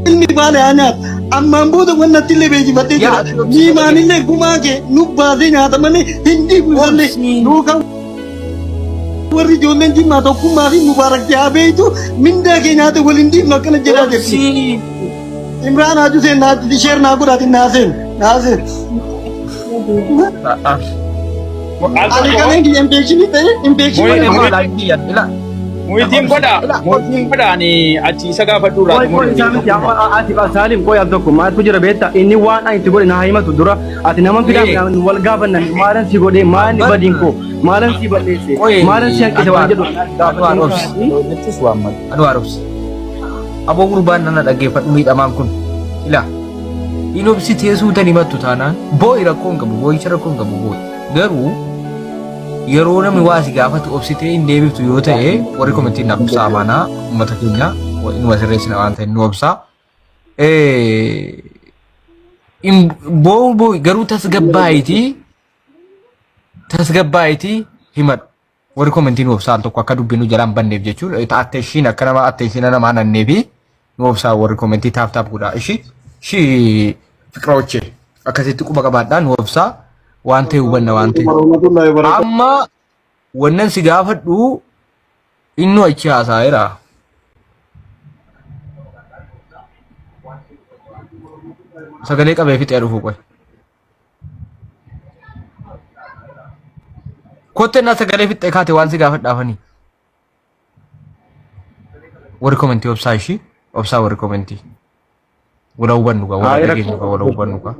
Ilmi baale haa nyaatu. Ammaan booda wannatti illee beeksifadhee Yaa jira. ati obsi Niimaanillee gumaa kee nu baasee nyaata malee hin dhiibu isallee. Obsi. Yookaan warri ijoolleen jimmaa tokkummaa fi mubaarak haa beeytu mindaa kee nyaata waliin dhiibnu akkana jedhaa jirti. Obsi. Imraan Haaju seen naa sheer naa godhaatiin naa seen naa seen. Ani kaleen kiyya infekshinii ta'e infekshinii Qoy mana amma laayivii yaa ila. Muhitiin godha. Muhitiin godha ani achi isa gaafadhu irraa Qoy qoy isaa miti amma ati Saalim qoy al tokko maaltu jira beektaa inni waan ani itti godhe na haa himatu dura ati nama fidaa Ee. wal gaafannan maalan si godhe maalan Bar- badiin koo maalan si balleesse Qoy maalan si hanqise waan jedhu Anwaar obsi. Anwaar obsi. Aboo gurbaan nana dhaggeeffadhu miidhamaan kun. Ila. Hin obsi teessuu tan himattu taanaan boo'i rakkoo hin qabu boo'icha rakkoo hin qabu boo'i. Garuu yeroo namni waa si gaafatu obsitee hin deebiftu yoo ta'e warri komentiin naaf ibsaa amaanaa uummata keenya inuma sirreessina waan ta'eef nu obsaa. Boo'u boo'i garuu tasgabbaa'itii tasgabbaa'itii himadhu. Warri komentii nu obsaa al tokko akka dubbinu jalaan banneef jechuun attention akka nama attention namaa nannee fi nu obsaa warri komentii taap taap godhaa. Ishi shi fiqirooche akkasitti quba qabaadhaa nu obsaa waan ta'e hubanna waan ta'e. Warahmatullahi wabarakatuh. Amma wannan si gaafadhu innu achi haasa'eera. Sagalee qabee fixee dhufu qoy. Kotte naa sagalee fixxee kaate waan si gaafadhaafanii. Warri komentii obsaa ishii obsaa warri komentii. Wala hubannu gaa wala dhageenyu gaa wala hubannu gaa.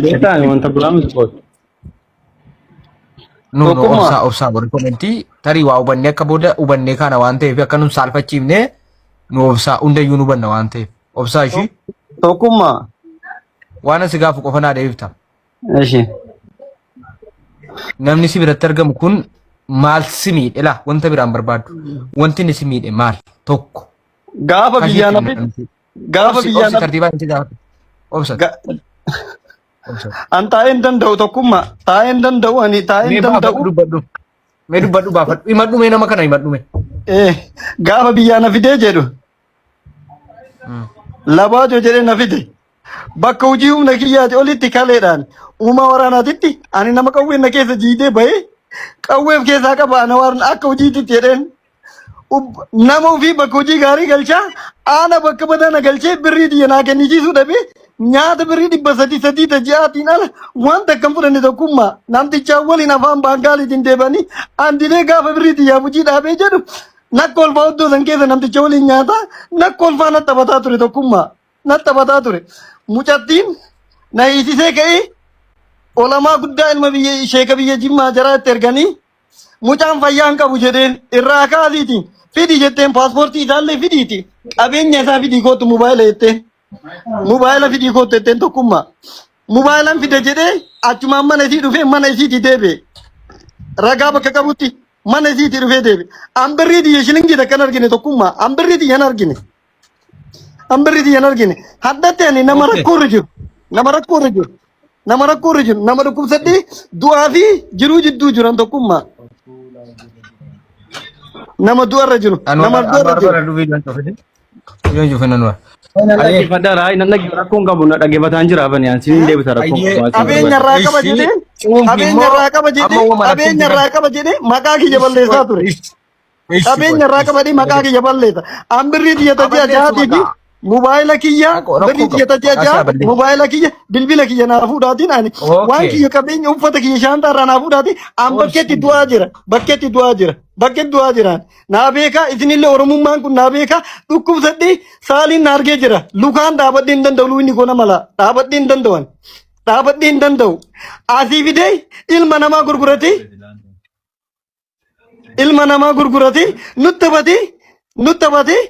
Beektaa wanta biraa miti qoy. No no Tokkummaa. obsaa obsaa warri komentii tarii waa hubannee akka booda hubannee kana waan ta'eef akka nun saalfachiifne nu obsaa hundayyuu nu hubanna waan ta'eef obsaa ishii Tokkummaa. waan asi gaafu qofa naa deebifta. Eshi. Namni si biratti argamu kun maal si miidhe laa wanta biraan barbaaddu. Wanti inni si miidhe maal tokko. Gaafa biyyaa na Kashiitti fide gaafa Obsi biyyaa obsi na tartiibaan itti gaafadhu. Obsa ga- obsa. an taa'ee hin danda'u tokkummaa taa'ee hin danda'u ani taa'ee Mee hin baafadhu danda'u dubbadhu. Mee dubbadhu baafadhu. Himadhu mee nama kana himadhu mee. Eh, gaafa biyyaa na fidee jedhu Labaajoo jedhee na fide. Bakka hojii humna kiyyaati olitti kaleedhaan uumaa waraanaatitti ani nama qawween na keessa jiidee bahee qawweef keessaa qaba ana waan akka hojiititti jedheen. Nama ofii bakka hojii gaarii galchaa aana bakka badaa na galchee birrii tiyya naa kennisiisuu dhabee nyaata birrii 300 sadii ta ji'aatiin ala wanta akkam fudhanne tokkummaa namtichaa waliin afaan baangaaliitiin deebanii andilee gaafa birrii tiyyaaf hojii dhaabee jedhu Nakka olfaa oddoo san keessa namticha waliin nyaataa nakka olfaa na taphataa ture tokkummaa na taphataa ture. Mucattiin na hiisisee ka'ee olamaa guddaa ilma biyya sheeka biyya Jimmaa jaraa itti erganii mucaan fayyaa hin qabu jedheen irraa kaasiiti fidi jetteen paaspoortii isaallee fidiiti qabeenya isaa fidii kootu mobaayila jetteen mobaayila fidii kootu jetteen tokkummaa mobaayilan fida jedhee achumaan mana isii dhufee mana isiitii deebi'e ragaa bakka qabutti Mana isiitii dhufee deebi. An birrii tiyya shilingii takka hin argine tokkummaa. An birrii tiyya hin argine. An birrii tiyya hin argine. Haddatti ani nama Okay. rakkoo irra jiru. Nama rakkoo irra jiru. Nama rakkoo irra jiru. Nama dhukkubsadhee du'aa fi jiruu jidduu jiran tokkummaa. Nama du'a irra jiru. Anwar Nama du'a irra Anwar jiru. bara viidiyoon cufite. Viidiyoon cufine Anwar. Nan Ayyee. dhaggeeffadha raay nan dhaggeeffadha rakkoon qabu na dhaggeeffataan jira afani an sinin deebisa rakkoon Ayyee. qabu Qabeenya irraa qaba Ishii jedhee cuunfi qabeenya immoo irraa qaba amma jedhee wama qabeenya irraa qaba jedhee maqaa kiyya balleessaa ture. Ishi Qabeenya irraa qaba jedhee maqaa kiyya balleessa. An birrii tiyya taji'a Aballeessu jahaatii fi maqaa. mobaayila kiyya Rakkoo rakkoo birrii tiyya qabu. taji'a Maqaa isaa jaha balleessu. mobaayila kiyya bilbila kiyya naa fuudhaatiin ani waan Okay. kiyya qabeenya uffata kiyya shaantaa irraa naa fuudhaatiin an bakkeetti du'aa jira bakkeetti du'aa jira bakkeetti du'aa jira. Naa beekaa isinillee oromummaan kun naa beekaa dhukkubsadhee saaliin na argee jira. Lukaan dhaabadhee hin danda'u luuyni koo nama laa dhaabadhee hin danda'an dhaabadhee hin danda'u. Asii fidee ilma namaa gurguratee ilma namaa gurguratee nutti taphatee nutti taphatee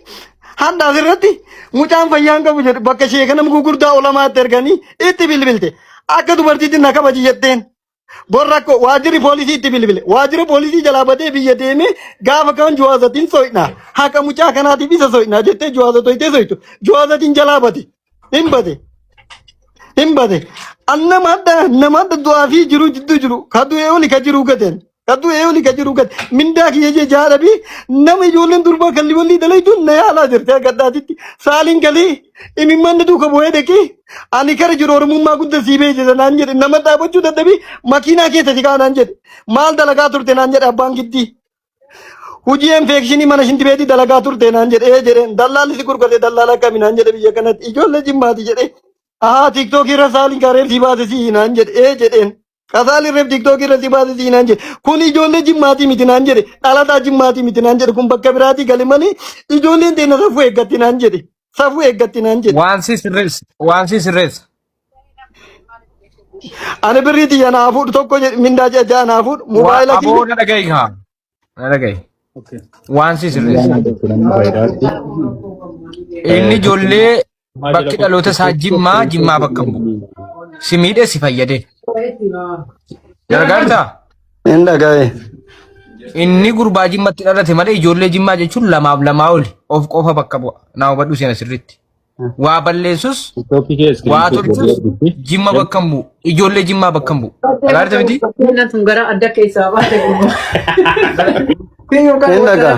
hadha asirratti mucaan fayyaa hin qabu jedhu bakka sheeka nama gurguddaa olamaatti erganii itti bilbilte akka dubartiitti na kabaji jetteen. Bor rakkoo waajjirri poolisii itti bilbile. Waajjira poolisii jalaa batee biyya deemee gaafa kaan juwaazatiin so'ina. Haqa mucaa kanaatiif isa so'ina jettee juwaaza toyitee so'itu. Juwaazatiin jalaa bate. Hin bate. Hin bate. An nama adda nama adda du'aa fi jiruu jidduu jiru. Ka du'ee oli ka jiruu gateen. Ka du'ee oli ka jiru gad. Mindaa kiyya jee jaadhabi nama ijoolleen durbaa kalli wallii dalaytuun na yaalaa jirti akka addaatitti. Saaliin galii imimmaan na duuka bu'ee dhaqee ani kara jiru Oromummaa gudda sii beeksisa naan jedhe nama dhaabachuu dadhabii makiinaa keessa si ka'a naan jedhe. Maal dalagaa turte naan jedhe abbaan giddii. Hojii infekshinii mana shintibeetii dalagaa turte naan jedhe ee jedheen dallaalli si gurgurte dallaala akkami naan jedhe biyya kanatti ijoollee jimmaati jedhe. Ahaa tiiktookii irra saaliin kareef si baase si naan jedhe ee jedheen. Kasaali reef tiktookii irratti baase sii naan jedhe. Kun ijoollee jimmaatii miti naan jedhe. Dhalataa jimmaatii miti naan jedhe. Kun bakka biraatii gale malee ijoolleen teenya safuu eeggatti naan jedhe. Safuu eeggatti naan jedhe. Waan si sirreessa. Waan si sirreessa. Ani birrii tiyya naa fuudhu tokko jedhe mindaa ji'a ja'a naa fuudhu mobaayila Aboo kiyya. na dhaga'i kaa. Na dhaga'i. Waan si sirreessa. Inni ijoollee bakki dhaloota isaa jimmaa jimmaa bakka hin bu'u. Si miidhe si fayyade. Gargaartaa? Hin dhagaye. Inni gurbaa jimmatti dhalate malee ijoollee jimmaa jechuun lamaaf lamaa oli of qofa bakka bu'a. Naa hubadhu seena sirriitti. Waa balleessus waa tolchus jimma bakka hin bu'u. Ijoollee jimmaa bakka hin bu'u. Dhagaarta miti? Keenan tun gara adda keessaa baate gurba. Biyya Hin dhagaa.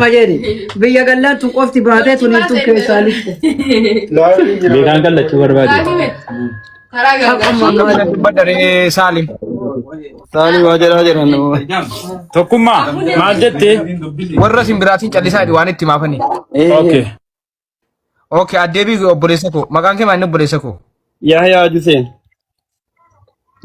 Biyya gallaan tun qofti baatee tun tun keessaa lixxe. Beekaan kallachuu barbaade. Akkuma dubbadha Saalim. Saalii waa jedhaa jiran nama. Tokkummaa maal jettee? Warra isin biraatiin callisaa jedhi waan itti maafanii. Okay. Okay, addeebii obboleessa koo. Maqaan kee maal inni obboleessa koo? Yahyaa Hussein.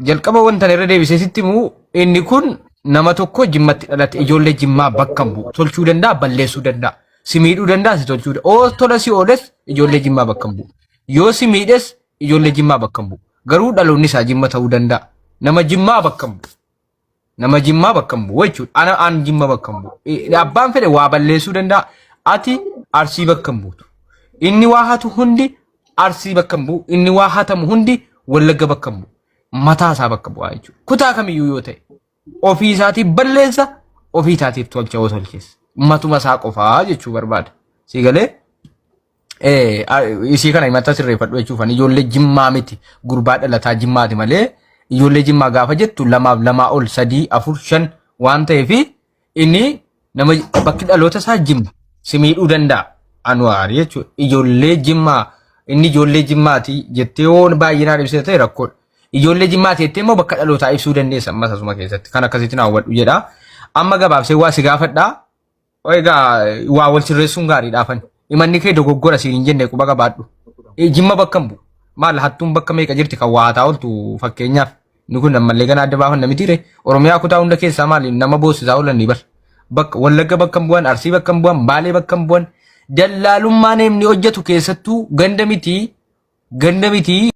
Jalqaba wanta irra deebisee sitti himu inni kun nama tokko jimmatti dhalate ijoollee jimmaa bakka hin bu'u. Tolchuu danda'a, balleessuu danda'a. Si miidhuu danda'a, si tolchuu danda'a. Oo tola si ooles ijoollee jimmaa bakka hin bu'u. Yoo si miidhes ijoollee jimmaa bakka hin bu'u. Garuu dhaloonni isaa jimma ta'uu danda'a. Nama jimmaa bakka hin bu'u. Nama jimmaa bakka hin bu'u jechuudha. Ana an jimma bakka hin bu'u. Abbaan fedhe waa balleessuu danda'a. Ati arsii bakka hin buutu. Inni waa hatu hundi arsii bakka hin bu'u. Inni waa hatamu hundi wallagga bakka hin bu'u. Mataa isaa bakka bu'aa jechuudha. Kutaa kamiyyuu yoo ta'e ofii isaatiif balleessa ofii isaatiif tolcha yoo tolches. Matuma isaa qofaa jechuu barbaada. Si galee? Isii kana himata sirreeffadhu jechuufan ijoollee jimmaa miti gurbaa dhalataa jimmaati malee ijoollee jimmaa gaafa jettu lamaaf lamaa ol sadii afur shan waan ta'eef inni nama bakki dhaloota isaa jimma si miidhuu danda'a anuwaar jechuudha ijoollee jimmaa inni ijoollee jimmaati jettee yoo baay'inaan ibsite ta'e rakkoodha ijoollee jimmaati jettee immoo bakka dhalootaa ibsuu dandeessa ammas asuma keessatti kan akkasitti naa hubadhu jedha amma gabaabsee waa si gaafadhaa. Egaa waa wal sirreessuun gaariidhaafan. Imanni kee dogoggora siin hin jenne quba qabaadhu. Jimma bakka hin bu'u. Maal hattuun bakka meeqa jirti kan waa hataa ooltu fakkeenyaaf. Inni kun ammallee ganaa adda baafanna mitiire. Oromiyaa kutaa hunda keessaa maali nama boosisaa oolan ni bar. Bakka Wallagga bakka hin bu'an, Arsii bakka hin bu'an, Baalee bakka hin bu'an. Dallaalummaa namni hojjetu keessattuu ganda miti ganda miti.